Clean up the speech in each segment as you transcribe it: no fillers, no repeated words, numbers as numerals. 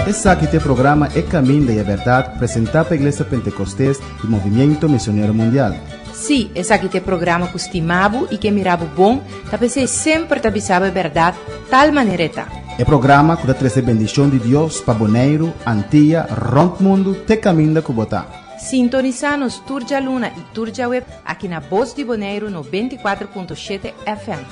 Esaki ta e programa E Caminda y e Berdad presenta pa Iglesia Pentecostes y Movimiento Misionero Mundial. Sí, esaki ta e programa ku stima bo i ke mira bo bon, ta p'esei semper ta bisa bo e bèrdat tal manera e ta. E programa ku ta trese bendishon di Dios pa Boneiru, Antia, rònt mundu te kaminda ku bo ta. Sintonisá nos tur djaluna i tur djaweb aki na Bos di Boneiru 94.7 FM.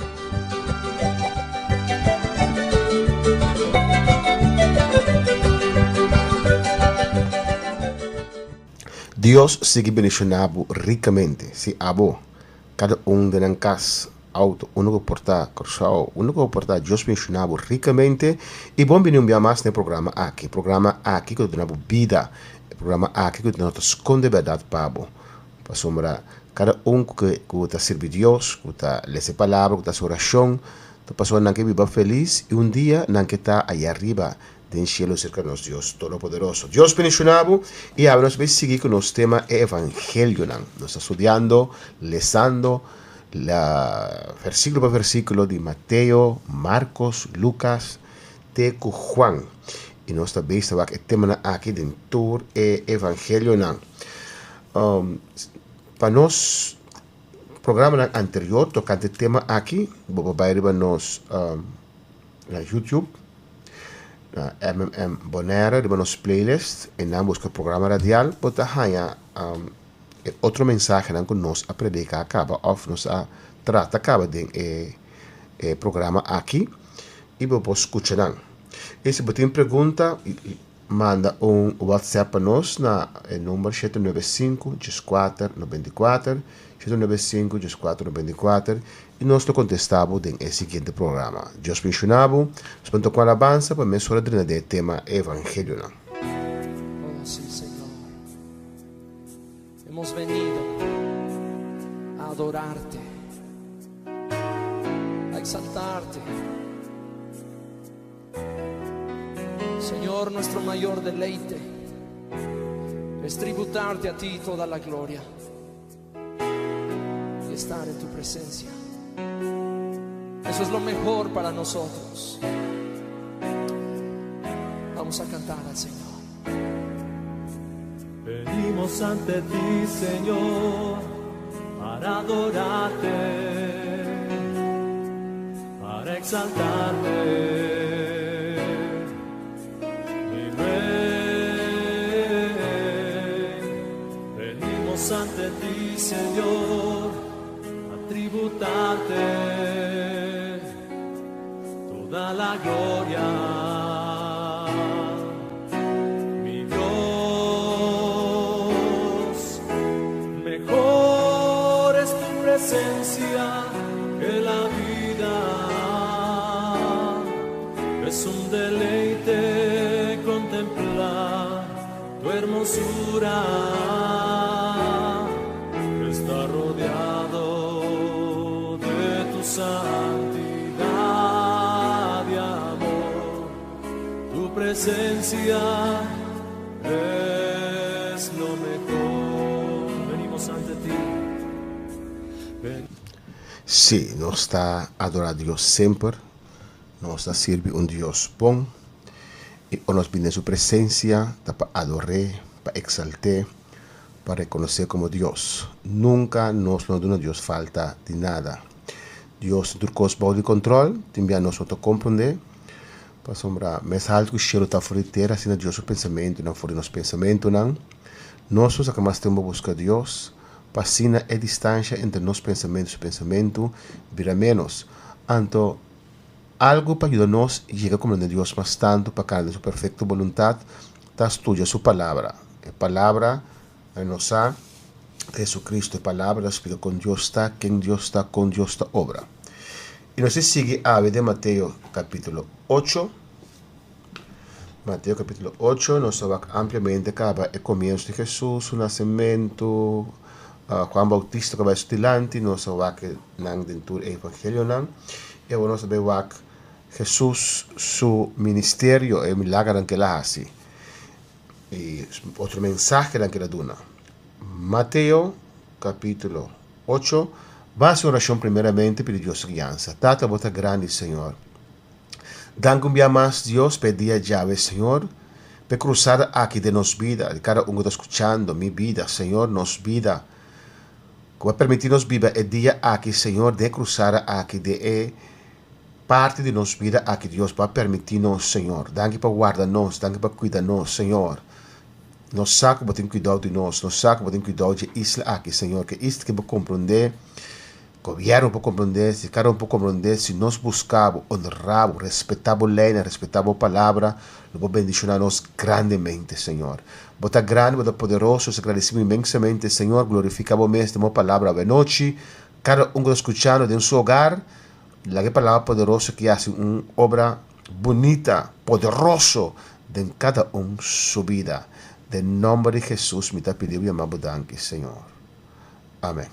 Dios sigui bendiciona bo ricamente. Si abo, cada un den nan cas, auto, unda cu por ta, Corsou, unda cu por ta, Dios bendiciona bo ricamente y bon bini un bia mas na e programa aki. E programa aki cu ta duna bo bida. E programa aki cu ta sconde berdad pa bo. Pasobra cada un cu ta sirbi Dios, cu ta lesa e palabra, cu ta haci oracion, ta pasobra nan ke biba feliz y un dia nan ke ta aya riba Den cielo cerca nos Dios Todopoderoso. Dios bendiciona bo y awe nos bay sigui cu nos tema e Evangelionan. Nos ta studiando, lesando la versiculo pa versiculo di Mateo, Marcos, Lucas te cu Juan. Y nos ta bezig wak e temanan aki den tur e Evangelionan. Um, pa nos programanan anterior tocante e tema aki, bo por bay riba nos um, na YouTube, na MMM Bonaire riba nos playlist en nan buska programa radial bo ta haña e otro mensahenan ku nos a prediká kaba òf nos a trata kaba den e e programa aki i bo por skucha nan. I si bo tin pregunta manda un WhatsApp pa nos na e number 795 14 94, 795 14 94 y nos lo contesta bo den e siguiente programa. Dios benciona bo. Nos pon toca un alabanza pa mesora drenta den e tema Evangelionan. Oh, sí, Señor. Hemos venido a adorarte, a exaltarte. Señor, nuestro mayor deleite es tributarte a ti toda la gloria y estar en tu presencia. Eso es lo mejor para nosotros. Vamos a cantar al Señor. Venimos ante ti, Señor, para adorarte, para exaltarte. Mi Rey, venimos ante ti, Señor, a tributarte toda la gloria. Mi Dios, mejor es tu presencia que la vida. Es un deleite contemplar tu hermosura. Está rodeado de tu santidad y amor. Tu presencia es lo mejor. Venimos ante ti. Ven. Sí, nos ta adorá Dios semper. Nos ta sirbi un Dios bon. I ora nos bini den su presensia ta pa ador'é, pa eksalt'é, pa rekonos'é komo Dios. Nunka nos lo no duna Dios falta di nada. Dios tin tur kos bou di kontrol, tin bia nos no ta komprondé, pasobra mes altu ku shelu ta for di tera, asina Dios su pensamentunan for di nos pensamentunan. Nos lo saka mas tempu pa buska Dios, pa asina e distansha entre nos pensamentu i su pensamentu bira ménos. Anto, algu pa yuda nos yega komprendé Dios mas tantu pa kanda su perfekto boluntat ta studia su Palabra. E Palabra na nos sa ta Jesucristo. E Palabra ta splika kon Dios ta, ken Dios ta, kon Dios ta obra. I nos ta sigui awe den Mateo kapítulo ocho. Mateo kapítulo ocho nos ta wak ampliamente kaba e komienso di Hesus, su nasementu, Juan Bautista ku a bai su dilanti, nos ta wak nan den tur e evangelionan. I awor nos ta bai wak Hesus su ministerio, e milagernan ku el a hasi i otro mensahenan ku el a duna. Mateo kapítulo ocho, Ban hasi orashon primeramente pidi Dios su guiansa. Tata bo ta grandi Señor. Danki un bia mas Dios pa e dia djawe Señor, pa e cruzada aki den nos bida, di cada un cu ta scuchando, mi bida Señor, nos bida, cu a permiti nos biba e dia aki Señor, den e cruzada aki, den e parti di nos bida aki Dios, bo a permiti nos Señor. Danki pa warda nos, danki pa cuida nos Señor. Nos sa cu bo tin cuidao di nos, nos sa cu bo tin cuidao dje isla aki Señor, cu e isla ki bo comprende, Gobierno por comprende, si cada un por comprende, si nos busca bo, honra bo, respeta bo leynan, respeta bo palabra, lo bo bendiciona nos grandemente, Señor. Bo ta grandi, bo ta poderoso, nos ta gradecimo inmensamente, Señor, glorifica bo mes den bo palabra awe nochi, cada un cu ta scuchando den su hogar, laga e palabra poderoso aki haci un obra bunita, poderoso den cada un su bida. Den nomber di Jesus mi ta pidi bo y yama bo danki, Señor. Amen.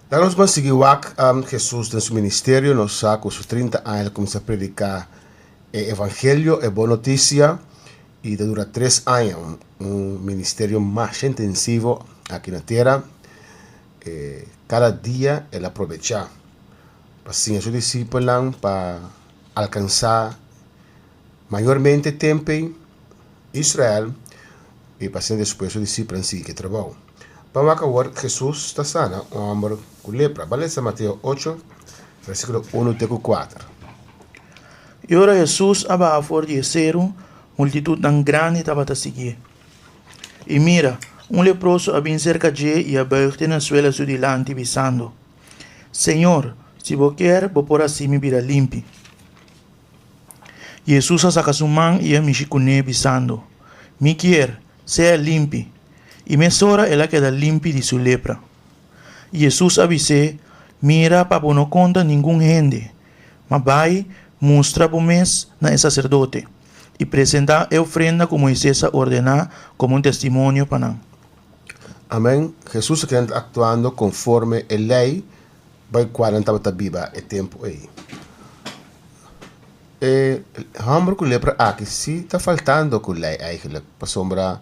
Laga nos ban sigui wak Hesus den su ministerio. Nos sa ku su 30 aña el a kuminsá prediká e evangelio, e bon notisia, i ta dura tres aña, un ministerio masha intensivo aki na tera. Kada dia el a probechá pa siña su disipelnan pa alkansá mayormente tempe Israel i pa asina despues su disipelnan sigui ku e trabou. Pa wak awor Hesus ta sana un hòmber ku lepra. Ba lesa Mateo ocho, versíkulo unu te ku kuater. I ora Hesus a baha for di e seru, multitutnan grandi tabata siguié. I mira, un leproso a bin serka dje i a buig te na suela su dilanti, bisando, Señor, si bo kier, bo por hasi mi bira limpi. Hesus a saka su man i a mishi kuné, bisando, Mi kier, sea limpi. I mesora el a keda limpi di su lepra. I Hesus a bis'é, Mira pa bo no konta ningun hende, ma bai mustra bo mes na e saserdote, i presentá e ofrenda ku Moises a ordená komo un testimonio pa nan. Amèn. Hesus a keda aktuando konforme e lei bai kua nan tabata biba e tempu ei. E hòmber ku lepra aki si ta faltando ku lei eigentlik, pasobra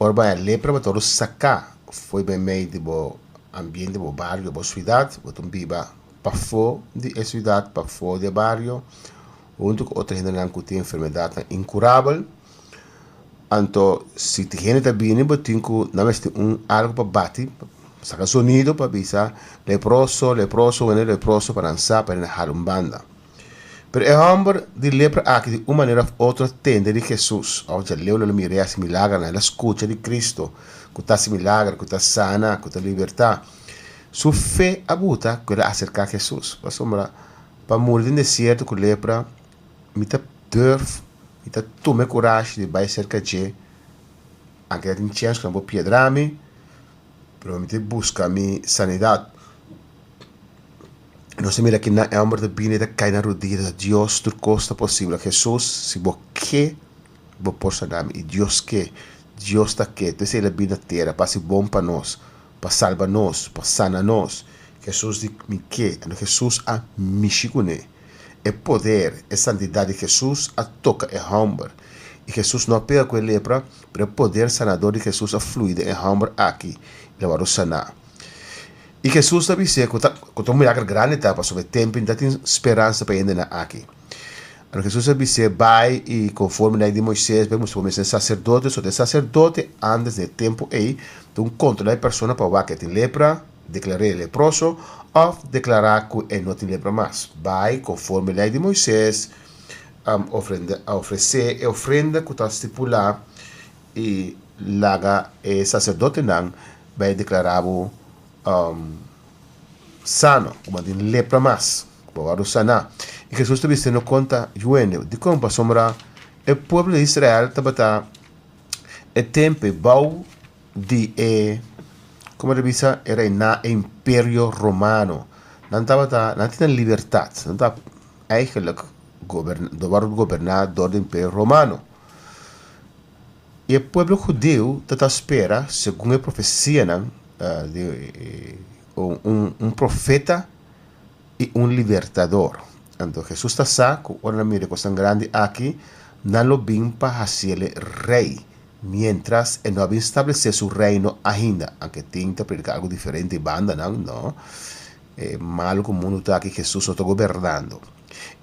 ora bo haña lepra bo ta wòrdu saká fo'i meimei di bo ambiente, bo bario, bo siudat, bo ta biba pafó di e siudat, pafó di e bario, huntu ku otro hendenan ku tin enfermedatnan inkurabel. Anto si tin hende ta bini bo tin ku nan mester tin un algu pa bati, saka sonido pa bisa leproso, leproso, wende leproso pa nan sa pa nan hala un banda. Pero e hòmber di lepra aki di un manera òf otro a tende di Hesus. Òf dja leu lo el a mira e hasi milagernan, el a skucha di Kristu ku ta hasi milager, ku ta sana, ku ta libertá. Su fe a buta ku el a aserká Hesus. Pasobra pa muri den desierto ku lepra, mi ta durf, mi ta tuma e kurashi di bai serka dje, anke ta tin chèns ku nan por piedra mi, pero mi ta buska mi sanidat. Nos ta mira kinan e homber ta bini ta kai na rudia ta Dios tur kos ta posibel Jesus si bo ke bo por sana mi i Dios ke Dios ta ke tur esei el a bini na tera pa hasi bon pa nos pa salba nos pa sana nos Jesus di mi ke anto Jesus a mishi kune e poder e santidat di Jesus a toka e homber i Jesus no a pega ku e lepra pero e poder sanador di Jesus a flui den e homber aki i el a wòrdu sana. I Hesus ta bis'é ku ta ku ta un milager grandi ta pasobra e tempu no ta tin speransa pa e hendenan aki. Anto Hesus a bis'é, Bai i konforme lei di Moises bai mustra bo mes na e saserdote. So ta e saserdote ántes den e tempu ei ta un kontrolá e persona pa wak e tin lepra, deklar'é leproso òf deklará ku e no tin lepra mas. Bai konforme lei di Moises, ofrenda ofresé e ofrenda ku ta stipulá i laga e saserdotenan bai deklará bo sano, ku bo no tin lepra mas, ku bo wòrdu saná. I Hesus ta bisa, No konta yuende. Dikon? Pasobra e pueblo di Israel tabata e tempu ei bou di e, komo ta bisa, e reiná, e imperio romano. Nan tabata, nan tin nan libertat, nan ta eigenlik wòrdu goberná dor di imperio romano. I e pueblo hudiu ta ta spera, segun e profesianan di un profeta i un libertador. Anto Hesus ta sa ku ora nan mira e kosnan grandi aki, nan lo bin pa hasiel rei, miéntras e no a bin stablesé su reino ainda. Anke tin ta prediká algu diferente i bandanan, no. E malu ku mundu ta aki Hesus no ta gobernando.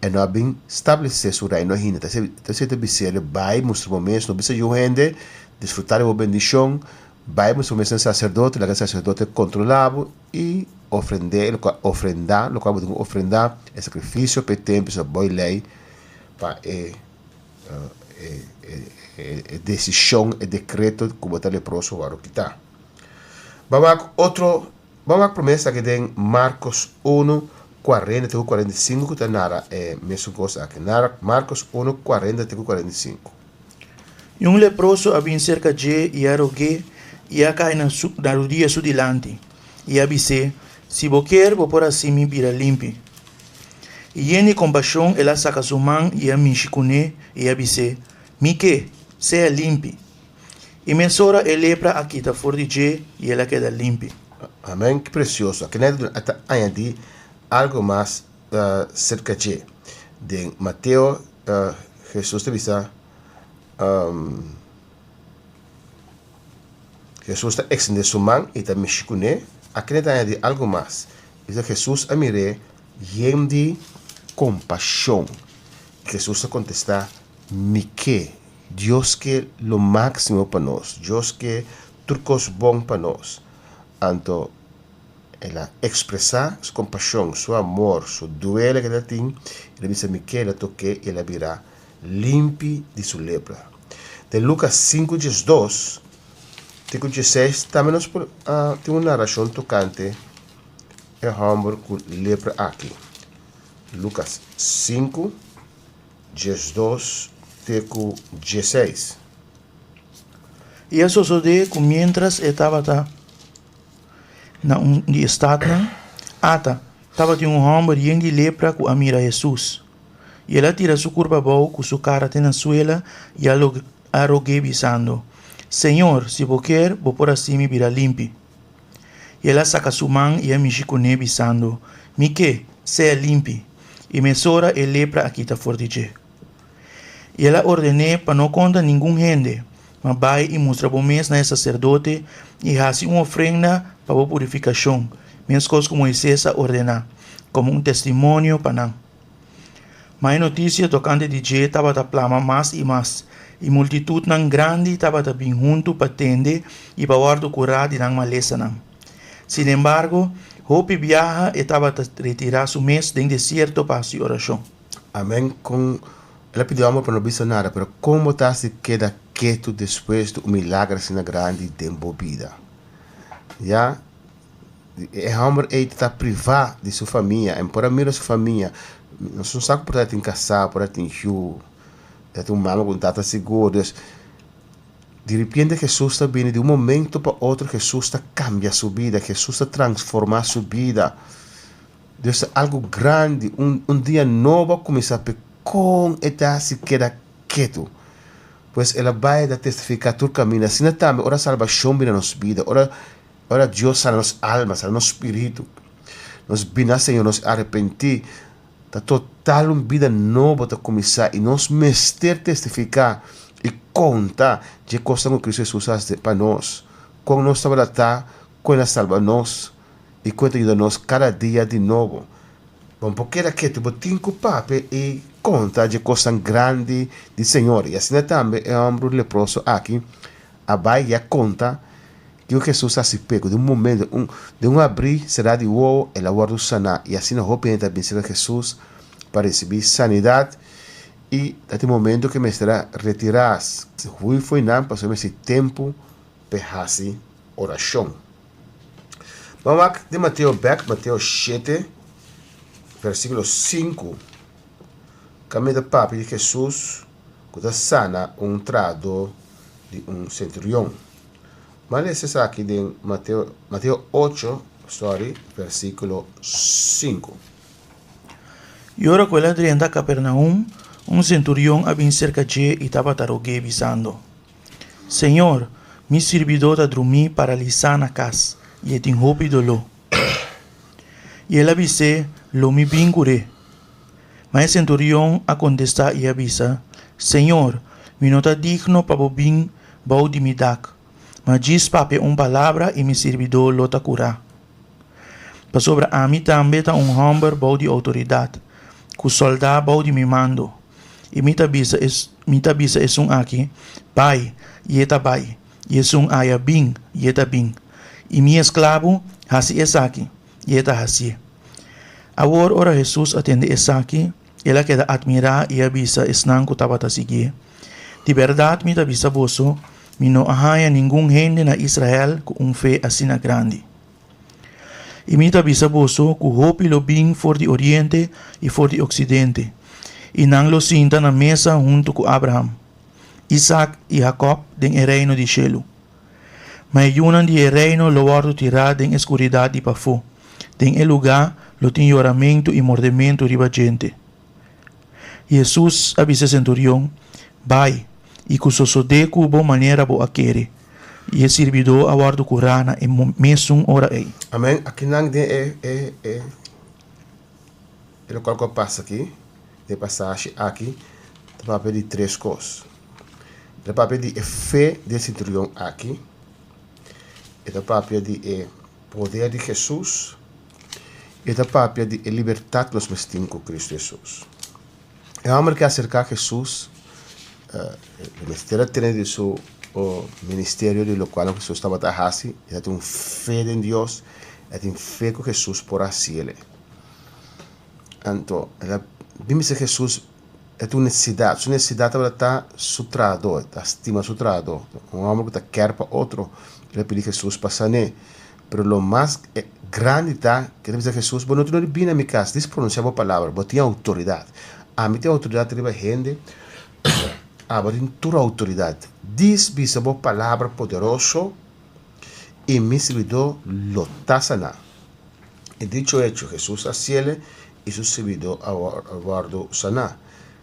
E no a bin stablesé su reino ainda. Ta esei ta bis'é, Bai mustra bo mes, no bisa yu hende, disfrutá di bo bendishon, bai mustra bo mes na e saserdote, laga e saserdote kontrolá bo i ofrend'é loke ofrendá loke bo tin ku ofrendá, e sakrifisio pa e templo, esei ta boi lei pa e e desishon, e dekreto ku bo ta leproso wòrdu kitá. Ban wak otro Ban wak promé esaki den Marcos unu, kuarenta te ku kuarenta i sinku ku ta nara e mesun kos aki. Nara Marcos unu, kuarenta te ku kuarenta i sinku. I un leproso a bin serka dje i a rog'é i a kai na su na rudia su dilanti i a bis'é, Si bo kier, bo por hasi mi bira limpi. I yen di kompashon el a saka su man i a mishi kuné i a bis'é, Mi ke, sea limpi. I mesora e lepra a kita for di dje i el a keda limpi. Amen, ki precioso. Aki nan a ta añadi algo mas cerca dje. Den Mateo, Jesus ta bisa, Jesus ta extende su man i ta mishi cune. Aki nan ta añadi algo mas. Bisa Jesus a mir'é yen di compasion. Jesus ta contesta, Mi ke. Dios ke lo máksimo pa nos. Dios ke tur kos bon pa nos. Anto el a ekspresá su kompashon, su amor, su duele ku el a tin. El a bisa mi ke, el a tok'é i el a bira limpi di su lepra. Den Lukas sinku diesdos te ku diesseis tambe nos por tin un narashon tokante e hòmber ku lepra aki. Lukas sinku. 12 te ku 16. I a sosodé ku miéntras e tabata na un di e statnan, ata, tabatin un hòmber yen di lepra ku a mira Hesus. I el a tira su kurpa abou ku su kara te na suela i a rog'é bisando, Señor, si bo kier, bo por hasi mi bira limpi. I el a saka su man i a mishi kuné, bisando, Mi ke, sea limpi. I mesora e lepra a kita for di dje. I el a orden'é pa no konta ningun hende, ma bai i mustra bo mes na e saserdote i hasi un ofrenda pa bo purifikashon, meskos ku Moises a ordená, komo un testimonio pa nan. Ma e notisia tokante di dje tabata plama mas i mas, i multitutnan grandi tabata bin huntu pa tende i pa wòrdu kurá di nan malesanan. Sinembargo, hopi biaha e tabata retirá su mes den desierto pa hasi orashon. Amen kon el a pidi homber pa no bisa nada pero kon bo ta hasi keda ketu despues di un milagro asina grandi den bo bida ya E homber ei ta privá di su famia, en por a mira su famia, nos no sa ku por ta tin kasá, por ta tin yu, ta tin un mama ku un tata sigur. Dus, di repente Hesus ta bini, di un momento pa otro Hesus ta kambia su bida, Hesus ta transformá su bida. Dus ta algu grandi, un un dia nobo a kuminsá p'e kon e ta hasi keda ketu. Pues el a bai ta testifiká tur kaminda. Asina tambe ora salbashon bini na nos bida, ora Ora Dios sana nos alma, sana nos spiritu, nos bini na Señor, nos arepentí, ta total un bida nobo ta kuminsá i nos mester testifiká i konta dje kosnan ku Kristu Hesus a hasi pa nos, kon nos tabata ta, kon el a salba nos i kon e ta yuda nos kada dia di nobo. Bo no por keda ketu, bo tin ku papia i konta dje kosnan grandi di Señor. I asina tambe e hòmber leproso aki a bai i a konta Kiko Hesus a hasi p'e? Ku den un momento, un den un abrí será di wowo, el a wòrdu saná. I asina hopi hende ta bin serka Hesus pa risibí sanidat. I ta tin momento ku e mester a retirá, hui fo'i nan, pasobra e mester tempu p'e hasi orashon. Ban wak den Mateo bèk, Mateo shete, versíkulo sinku, kaminda ta papia di Hesus ku ta sana un trahadó di un senturion. Mas lesa esaki den Mateo, Mateo ocho, sorry, versíkulo sinku. I ora ku el a drenta Kapernaum, un senturion a bin serka dje i tabata rog'é, bisando, Señor, mi sirbidó ta drumí paralisá na kas, i e tin hopi doló. I el a bis'é, Lo mi bin kur'é. Ma e senturion a kontestá i a bisa, Señor, mi no ta digno pa bo bin bou di mi dak, ma djis papia un palabra i mi sirbidó lo ta kurá. Pasobra ami tambe ta un hòmber bou di outoridat, ku sòldá bou di mi mando, i mi ta bisa es mi ta bisa esun aki, Bai, i e ta bai, i esun aya, Bin, i e ta bin, i mi esklabu, Hasi esaki, i e ta hasié. Awor ora Hesus a tende esaki, el a keda atmirá i a bisa esnan ku tabata siguié, Di bèrdat mi ta bisa boso, mi no a haña ningun hende na Israel ku un fe asina grandi. I mi ta bisa boso ku hopi lo bin for di oriente i for di oksidente, i nan lo sinta na mesa huntu ku Abraham, Isak i Hakòb den e Reino di shelu. Ma e yunan di e Reino lo wòrdu tirá den e skuridat di pafó, den e lugá lo tin yoramentu i mordementu riba djente. Hesus a bisa e senturion, Bai, i ku sosodé ku bo manera bo a kere. I e sirbidó a wòrdu kurá na e mesun ora ei. Amen. Akinan den e e e e lokual ku a pasa aki, den e pasashi aki, ta papia di tres kos. E ta papia di e fe di e senturion aki, e ta papia di e poder di Hesus, e ta papia di e libertat ku nos mester tin ku Kristu Hesus. E hòmber ke aserká Hesus, e mester a tene di su ministerio di lokual ku Hesus tabata hasi, e ta tin un fe den Dios, e tin fe ku Hesus por hasiel. Anto el a bin bisa Hesus e tin un nesesidat, su nesesidat tabata ta su trahadó, e ta stima su trahadó, un hòmber ku ta kèr pa otro, el a pidi Hesus pa san'é. Pero lo mas grandi ta ke ta bisa Hesus, Bo no tin no di bini na mi kas, dis pronunsia bo palabra, bo tin outoridat. Ami tin outoridat riba hende, abo tin tur outoridat. Dis bisa bo palabra poderoso i mi sirbidó lo ta saná. I dicho hecho, Hesus a hasiel i su sirbidó a wòrdu saná.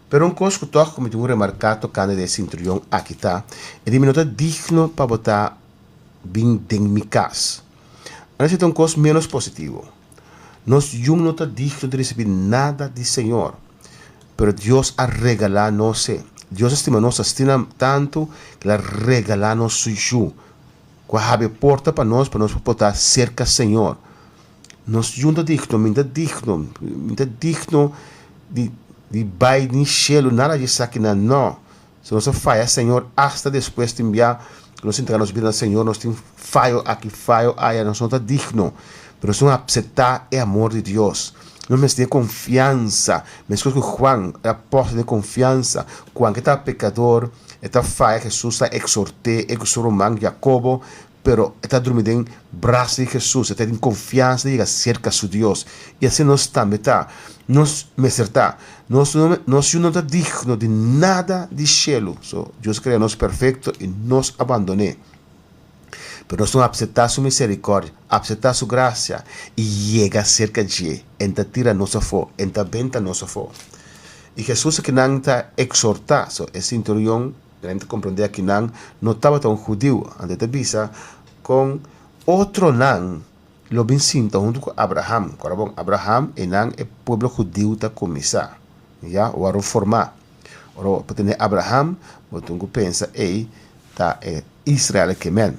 Pero un kos ku tòg ku mi tin ku remarká tokante di e sinturion aki ta, e di mi no ta digno pa bo ta bin den mi kas. A nesita un kos ménos positivo. Nos yun no ta digno di risibí nada di Señor, pero Dios a regalá nos e. Dios a stima nos asina tantu ku el a regalá nos su Yu, ku a habri e porta pa nos pa nos por ta serka Señor. Nos yun ta digno, mi ta digno, mi ta digno di di bai den shelu, nada di esakinan, no. Si nos a faya Señor asta despues tin bia ku nos entrega nos bida na Señor nos tin fayo aki fayo aya nos no ta digno pero nos tin apseptá e amor di Dios nos mester tin e konfiansa meskos ku Juan e apòstel tin konfiansa ku anke ta pekador e ta faya Hesus ta eksort'é e ku su ruman Jakobo Pero e ta drumi den brasa di Hesus, e ta tin konfiansa di yega serka su Dios. I asina nos tambe ta. Nos mester ta. Nos no, nos yu no ta digno di nada di shelu. So, Dios a krea nos perfekto i nos a bandon'é. Pero nos no apseptá su miserikòrdia, apseptá su grasia i yega serka dje. E ta tira nos afó, e ta benta nos afó. I Hesus akinan ta eksortá, so, e sinturion. Nan ta komprondé aki nan no tabata un hudiu, anto e ta bisa kon otronan lo bin sinta huntu ku Abraham. Kòrda bon, Abraham i nan e pueblo hudiu ta kuminsá, ya, wòrdu formá. Ora bo tende Abraham, bo tin ku pensa ei ta e Israel ke men.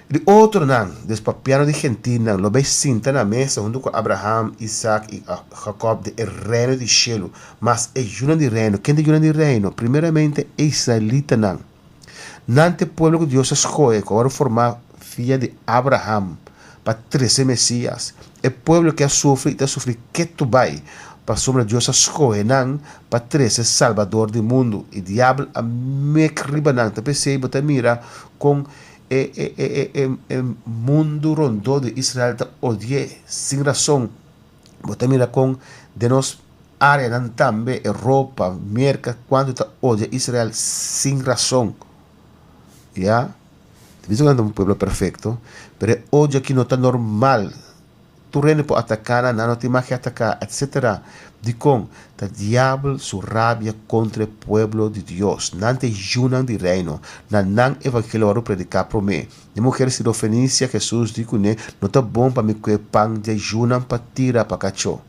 Di otronan, des papiano di gentilnan, lo bai sinta na mesa huntu ku Abraham, Isak i Jakòb den e Reino di shelu. Mas e yunan di Reino, ken ta e yunan di Reino? Primeramente e israelitanan. Nan ta e pueblo ku Dios a skohe, ku a wòrdu formá via di Abraham pa trese Mesias. E pueblo ku a sufri i ta sufri ketu bai, pasobra Dios a skohe nan pa trese Salbador di mundu, i Diabel a mek riba nan. Ta p'esei bo ta mira kon E e e e e e mundu rondó di Israel ta odi'é sin rason. Bo ta mira kon den nos áreanan tambe, Europa, Merka, kuantu ta odia Israel sin rason. Ya. Ta bisa ku nan ta un pueblo perfekto, pero e odio aki no ta normal. Tur hende por ataká nan, nan no tin mag di ataká, etsetera. Dikon? Ta Diabel su rabia kontra e pueblo di Dios. Nan ta e yunan di Reino. Na nan evangelio a wòrdu prediká promé. E muher sirofenisia, Hesus di kuné, No ta bon pa mi kue pan di e yunan pa tira pa kachó.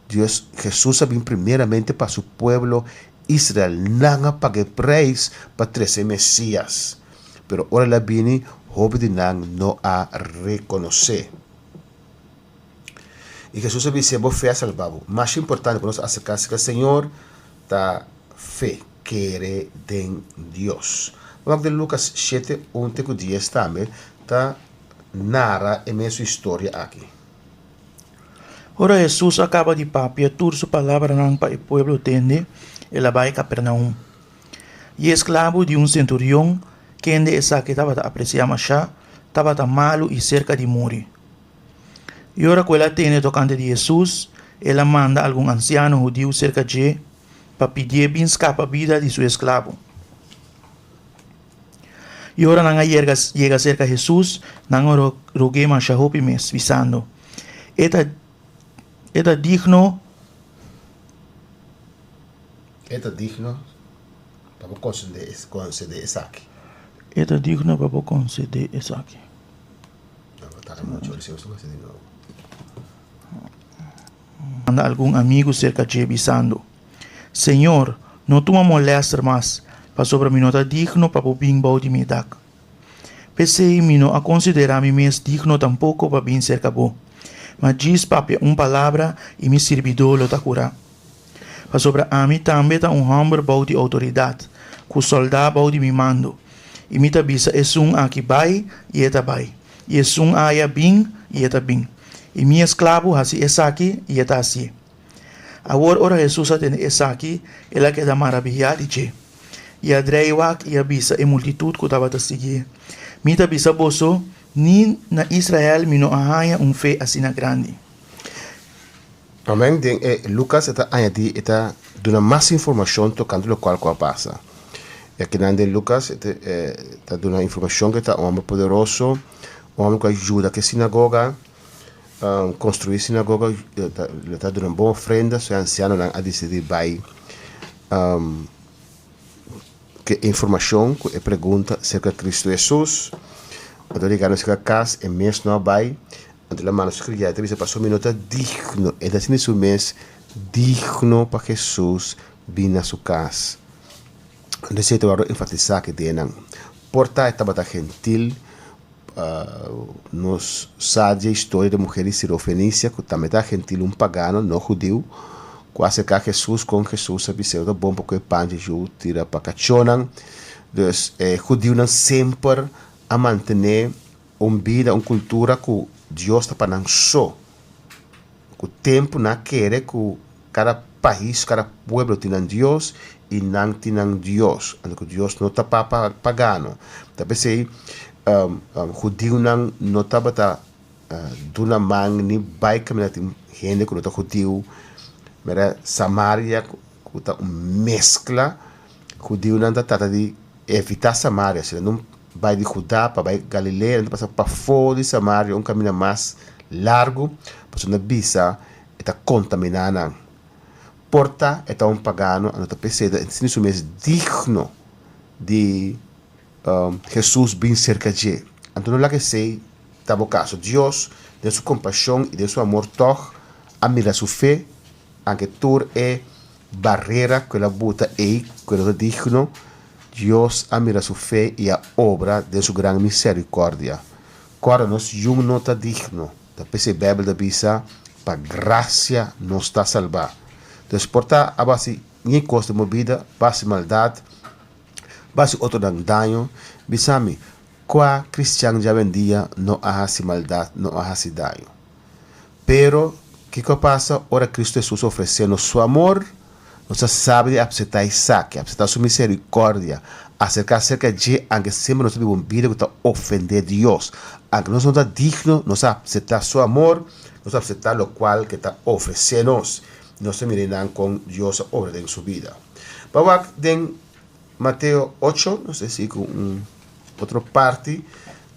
Dios, Hesus a bin primeramente pa su pueblo Israel. Nan a paga e preis pa trese e Mesias. Pero ora el a bini, hopi di nan no a rekonosé. I Hesus a bis'é, Bo fe a salba bo. Mas importante pa nos aserká serka Señor ta fe, kere den Dios. Wak den Lukas shete, un te ku dies tambe ta nara e mesun historia aki. Ora Hesus a kaba di papia tur su palabranan pa e pueblo tende, el a bai Kapernaum. I e sklabo di un senturion, kende esaki tabata apresiá mashá, tabata malu i serka di muri. I ora ku el a tende tokante di Hesus, el a manda algun ansiano hudiu serka dje pa pidié bin skapa bida di su esklabo. I ora nan a yega serka Hesus, nan a rog'é masha hopi mes, bisando, E ta e ta digno. E ta digno pa bo konsedé esaki. E ta digno pa bo konsedé esaki. Manda algun amigu serka dje, bisando, Señor, no tuma molèster mas, pasobra mi no ta digno pa bo bin bou di mi dak. P'esei mi no a konsiderá mi mes digno tampoko pa bin serka bo. Ma djis papia un palabra i mi sirbidó lo ta kurá. Pasobra ami tambe ta un hòmber bou di outoridat, ku sòldá bou di mi mando, i mi ta bisa esun aki bai, i e ta bai, i esun aya bin, i e ta bin, i mi esklabu hasi esaki, i e ta hasié. Awor ora Hesus a tende esaki, el a keda maraviyá di dje, i a drei wak i a bisa e multitut ku tabata siguié, Mi ta bisa boso, ni na Israel mi no a haña un fe asina grandi. Amen. Den e Lucas e ta añadi, e ta duna mas informacion tocante locual cu a pasa. E akinan den Lucas e ta e ta duna informacion cu e ta un homber poderoso, un homber cu a yuda cu e sinagoga, construi sinagoga, e ta e ta duna bon ofrenda, so e ancianonan a dicidi bay cu e informacion, cu e pregunta acerca Cristo Jesus. Anto yega nos cas e mes no a bay. Anto el a manda su kriá, e ta bisa, Pasobra mi no ta digno. E ta sinti su mes digno pa Hesus bin na su kas. Anto esei ta wòrdu enfatisá aki den nan. Por ta e tabata gentil, nos sa dje historia di e muher di Sirofenisia ku tambe ta gentil, un pagano, no hudiu, ku a aserká Hesus kon Hesus a bis'é, No ta bon pa kohe pan dje yu tira pa kachónan. Dus e hudiunan semper a mantené Un bida, un kultura ku Dios ta pa nan so. Ku tempu nan a kere ku kada pais, kada pueblo tin nan Dios i nan tin nan Dios. Anto ku Dios no ta pa pagano. Ta p'esei hudiunan no tabata duna man ni bai kaminda tin hende ku no ta hudiu. Mira Samaria ku ta un meskla, hudiunan ta trata di evitá Samaria. Si nan bai di Judá pa bai Galilea, nan ta pasa pafó di Samaria, un kaminda mas largu, pasobra nan a bisa e ta kontaminá nan. Por ta e ta un pagano, anto ta p'esei ta sinti su mes digno di Hesus bin serka dje. Anto no laga esei ta bo kaso. Dios, den su kompashon i den su amor tòg a mira su fe, anke tur e barera ku el a buta ei ku el no ta digno, Dios a mira su fe i a obra den su gran misericordia. Kòrda nos yun no ta digno, ta p'esei Beibel ta bisa, Pa grasia nos ta salbá. Dus por ta a basi ñe kos den bo bida, basi maldat, basi otronan daño, bisa mi, kua kristian djawendia no a hasi maldat, no a hasi daño? Pero, kiko a pasa ora Kristu Hesus ofresé nos su amor? Nos a sabi di apseptá esaki, apseptá su miserikòrdia, aserká serka dje anke semper nos ta biba un bida ku ta ofendé Dios. Anke nos no ta digno, nos a apseptá su amor, nos a apseptá lokual ku e ta ofresé nos. Nos ta mira einan kon Dios a obra den su bida. Pa wak den Mateo ocho, nos ta sigui ku un otro parti,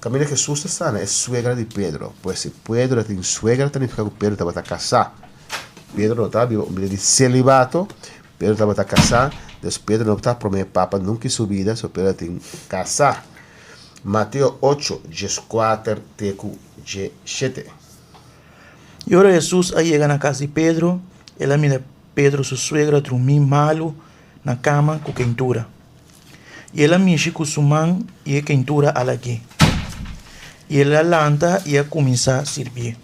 kaminda Hesus ta sana e suegra di Pedro. Pues si Pedro tin suegra ta nifiká ku Pedro tabata kasá. Pedro no tabata biba un bida di selibato, Pedro tabata kasá, dus Pedro no tabata promé papa nunka en su bida, so Pedro tin kasá. Mateo ocho, dieskuater te ku diesshete. I ora Hesus a yega na kas di Pedro, el a mira Pedro su suegra drumí malu na kama ku keintura. I el a mishi ku su man i e keintura a lag'é. I el a lanta i a kuminsá sirbié.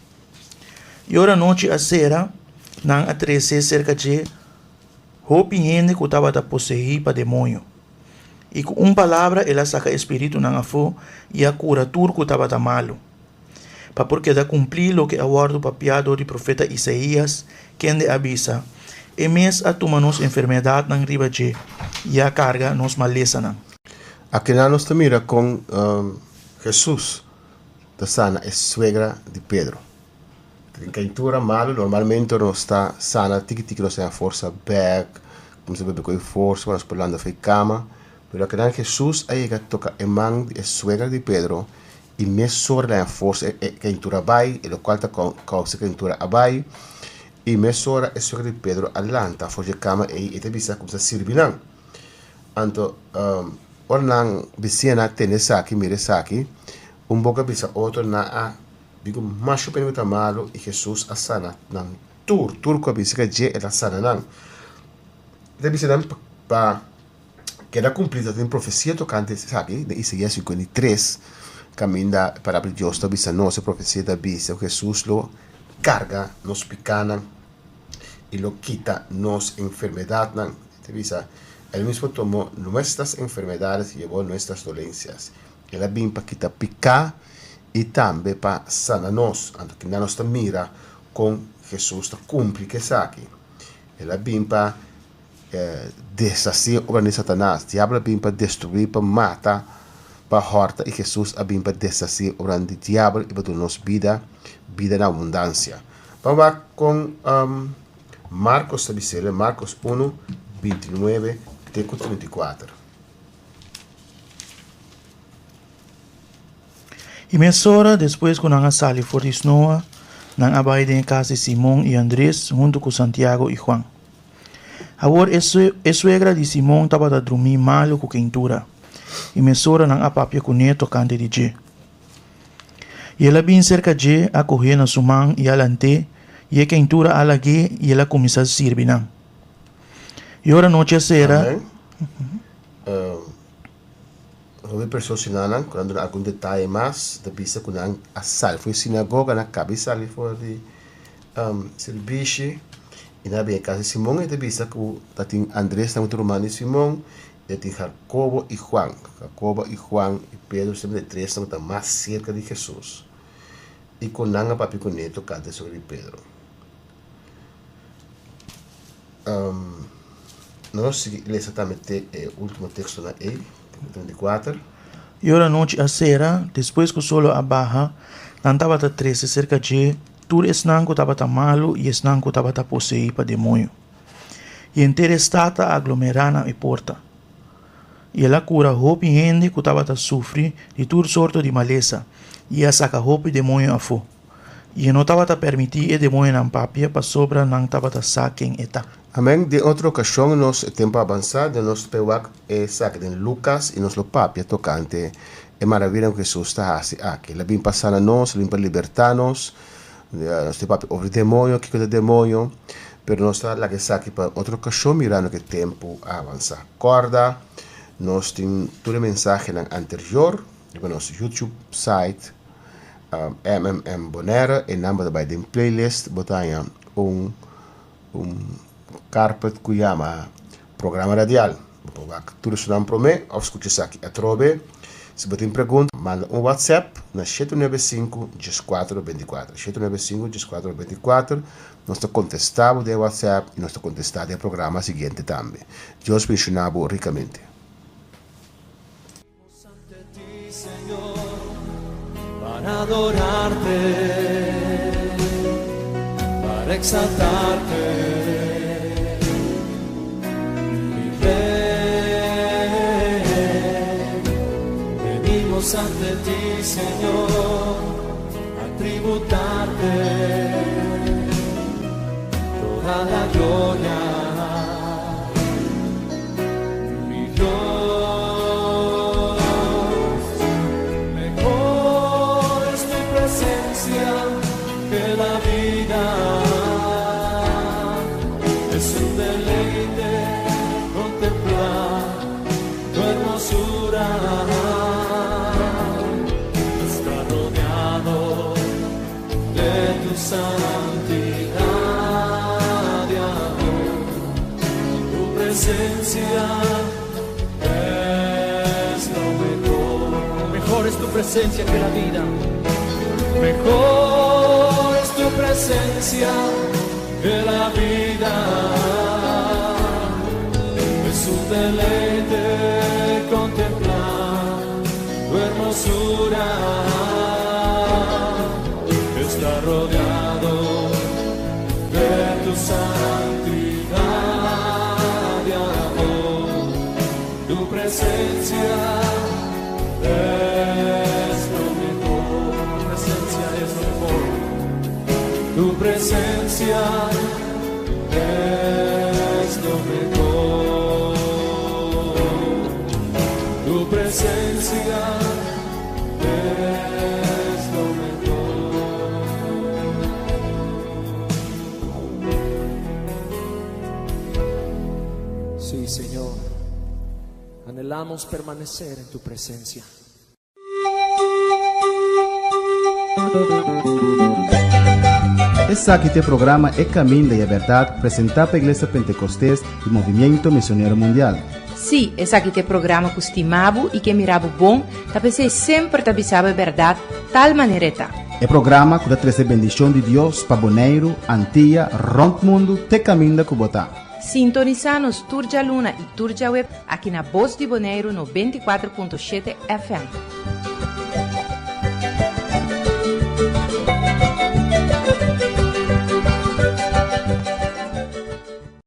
I ora nochi a sera, nan a trese serka dje hopi hende ku tabata poseí pa demoño. I ku un palabra el a saka e spiritunan afó i a kura tur ku tabata malu, pa por keda kumplí loke a wòrdu papiá dor di profeta Isaías, kende a bisa, E mes a tuma nos enfermedatnan riba dje i a karga nos malesanan. Akinan nos ta mira kon Hesus ta sana e suegra di Pedro. Den keintura malu normalmente ora nos ta sana tiki tiki nos ta haña forsa bek, kuminsá bebe ku e forsa pa nos por lanta for e kama. Pero akinan Hesus a yega toka e man di e suegra di Pedro i mesora el a haña forsa e keintura a bai, e lokual ta kousa e keintura a bai. I mesora e suegra di Pedro a lanta for dje kama ei i ta bisa kuminsá sirbi nan. Anto ora nan bisiñanan a tende esaki, mira esaki, un boka a bisa otro, nan a Dico masha pena cu ta malo y Jesus a sana nan tur, tur cu a bisa ca dje el a sana nan. E ta bisa nan pa keda cumpli ta tin profecia tocante esaki den Isaías 53 caminda e palabra di Dios ta bisa nos, e profecia ta bisa cu Jesus lo carga nos picanan y lo kita nos enfermedadnan. E ta bisa, El mismo tomó nuestras enfermedades y llevó nuestras dolencias. El a bin pa kita piká i tambe pa sana nos. Anto kinan nos ta mira kon Hesus ta kumpli ku esaki. El a bin pa deshasí obra di Satanas. Diabel a bin pa destruí, pa mata, pa hòrta i Hesus a bin pa deshasí obra di diabel i pa duna nos bida, bida na abundansia. Ban wak kon Markos ta bis'el, Markos unu, bintinuebe te ku 34. I mesora despues ku nan a sali for di snoa, nan a bai den e kas di Simon i Andres huntu ku Santiago i Juan. Awor e suegra di Simon tabata drumí malu ku keintura, i mesora nan a papia kuné tokante di dje. I el a bin serka dje, a koh'é na su man i a lant'é, i e keintura a lag'é i el a kuminsá sirbi nan. I ora nochi a sera. Amen. Hopi personanan ku nan duna algun detaye mas ta bisa ku nan a sali for di sinagoga, nan a kaba di sali for di sirbishi i nan a bin e kas di Simon i ta bisa ku ta tin Andres nan ku ta ruman di Simon i ta tin Jakobo i Juan. Jakobo i Juan i Pedro semper e tresnan ku ta mas serka di Hesus i ku nan a papia kuné tokante sobre di Pedro. Nos sigui lesa tambe te e ultimo tekstonan ei, 34. I ora nochi a sera, despues ku solo a baha, nan tabata trese serka dje tur esnan ku tabata malu i esnan ku tabata poseí pa demoño. I henter e stat a aglomerá na e porta. I el a kura hopi hende ku tabata sufri di tur sorto di malesa, i a saka hopi demoño afó. I e no tabata permití e demoñonan papia pasobra nan tabata sa ken e ta. Amen. Den otro okashon nos e tempu a avansá den nos ta wak esaki den Lukas i nos lo papia tokante e maravianan ku Hesus ta hasi aki. El a bin pa sana nos, el a bin pa libertá nos. Nos ta papia over demoño, kiko ta demoño, pero nos ta laga esaki pa otro okashon mirando ku e tempu a avansá. Kòrda nos tin tur e mensahenan anterior riba nos YouTube site. MMM Bonaire e nan bo ta bai den playlist bo ta haña un un carpet ku yama programa radial bo por wak tur esunnan promé òf skucha esaki atrobe si bo tin pregunta manda un whatsapp na shete nuebe sinku dieskuater beintikuater shete nuebe sinku dieskuater beintikuater nos ta kontestá bo den whatsapp i nos ta kontestá den e programa siguiente tambe Dios bendishoná bo rikamente. Ante ti, Señor, para adorarte, para exaltarte. Mi Rey, venimos ante ti, Señor, a tributarte toda la gloria. Mi Dios, mehor es tu presencia que la vida. Es un deleite contemplar tu hermosura. Estar rodeado de tu santidad. presencia es lo mejor. Mejor es tu presencia que la vida. Mejor es tu presencia que la vida. Es un deleite contemplar tu hermosura. Está rodeado de tu santidad y amor. Tu presencia es lo mejor. Tu presencia es lo mejor. Tu presencia es lo mejor. Tu presencia es lo mejor. Sí, Señor. Anhelamos permanecer en tu presencia. Esaki ta e programa E Caminda y e Berdad, presenta pa Iglesia Pentecostes y Movimiento Misionero Mundial. Sí, esaki ta e programa cu stima bo y kier mira bo bon, ta p'esey semper ta bisa bo e berdad, tal manera ta. E programa cu ta trece bendicion di Dios pa Boneiro, Antia, rond mundo, te caminda cu bo ta. Sintonisa nos tur dialuna y tur diahuebs aki na Voz di Boneiro 94.7 FM.